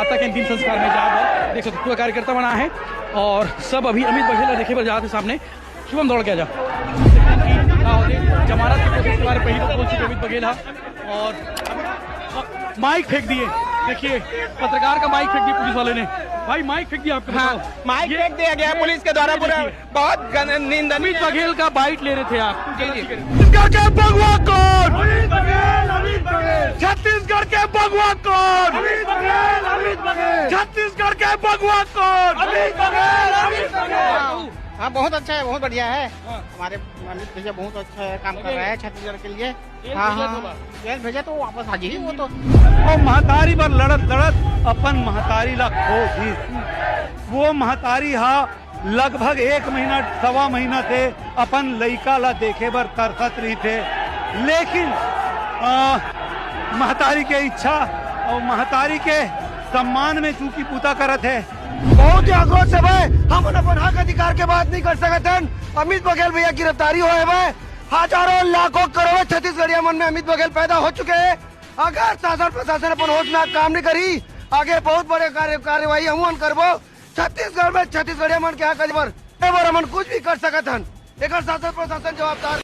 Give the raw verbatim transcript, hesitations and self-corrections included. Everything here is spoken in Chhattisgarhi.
तक अंतिम संस्कार में जाए बर देख सकते हो, पूरा कार्यकर्ता मन आए हे और सब अभी अमित बघेल ला देखे बर जात हे सामने। शुभम, दौड़ के आ जा। का होथे? जमानत के प्रोसेस के बारे में पहले तो बोल चुके अमित बघेल हा और माइक फेंक दिए। देखिए, पत्रकार का माइक फेंक दिया पुलिस वाले ने। भाई, माइक फेंक दिया आपको, हाँ, बताओ। माइक ये फेंक दिया गया ये पुलिस के द्वारा। ये पूरा देखिए। बहुत गन-, निंदनीय अमित बघेल का बाइट ले रहे थे आप। जी, जी। छत्तीसगढ़ के भगवा कौन? अमित बघेल, अमित बघेल। छत्तीसगढ़ के भगवा कौन? अमित बघेल, अमित बघेल। छत्तीसगढ़ के भगवा कौन? अमित बघेल, अमित बघेल। हाँ, हाँ, बहुत अच्छा है, बहुत बढ़िया है। हाँ। हमारे अमित भैया बहुत अच्छा काम कर रहे हैं छत्तीसगढ़ के लिए। जेल हाँ, भेजा हाँ, तो हाँ। जेल भेजा तो वापस आ जाइए वो तो। वो महतारी बर लड़त लड़त अपन महतारी ला खो दिस। वो महतारी हा लगभग एक महीना, सवा महीना से अपन लइका ला देखे बर तरसत रहिथे, लेकिन, अ, महतारी के इच्छा और महतारी के सम्मान में चूंकि बूता करत हे। बहुत ही आक्रोश हे भाई, हमन अपन हक अधिकार के बात नहीं कर सकत हन। अमित बघेल भैया गिरफ्तारी होए भाई, हजारों लाखों करोड़ों छत्तीसगढ़िया मन में अमित बघेल पैदा हो चुके हैं। अगर शासन प्रशासन अपन होश में काम नहीं करी, आगे बहुत बड़े कार्य, कार्यवाही हम करबो। छत्तीसगढ़ में छत्तीसगढ़िया मन के हक अधिकार बर हमन कुछ भी कर सकत हन। एकर शासन प्रशासन जवाबदार।